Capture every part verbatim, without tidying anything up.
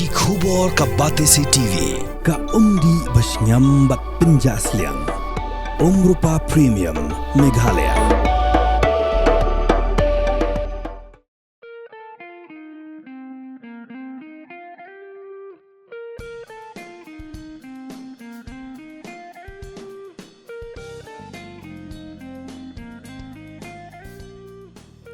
Ki khubor ka Batesi T V, ka umdih ba shngiam bad pynjah sliang. Umrupa Premium, Meghalaya.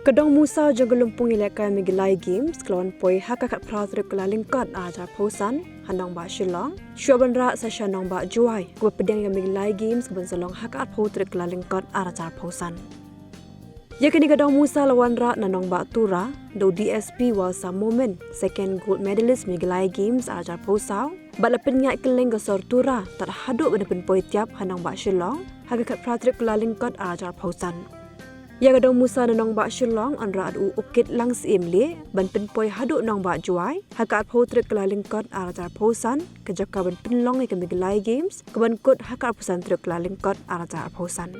Ka dong musa jong ka lympung ïalehkai Meghalaya Games ka la wan poi ha ka khatphra tarik Kyllalyngkot ar hajar arphew san ha nongbah Shillong, shuwa ban rah sa sha nongbah Jowai, kaba pdiang ïa ka Meghalaya Games kaban sa long ha ka arphew tarik Kyllalyngkot ar hajar arphew san. Ïa kane ka dong musa la wanrah na nongbah Tura da u D S P Walsa Momin, second gold medalist Meghalaya Games ar hajar arphew saw, bad la pynïaid kylleng ka sor Tura tad haduh ban pynpoi tiap ha nongbah Shillong ha ka khatphra tarik Kyllalyngkot ar hajar arphew san. Ïa ka dong musa na nongbah Shillong yn rah da u Ukit Langsiem Lieh ban pynpoi haduh nongbah Jowai ha ka arphew tarik Kyllalyngkot ar hajar arphew san, ka jaka ban pynlong ïa ka Meghalaya Games kaban kut ha ka arphew san tarik Kyllalyngkot ar hajar arphew san.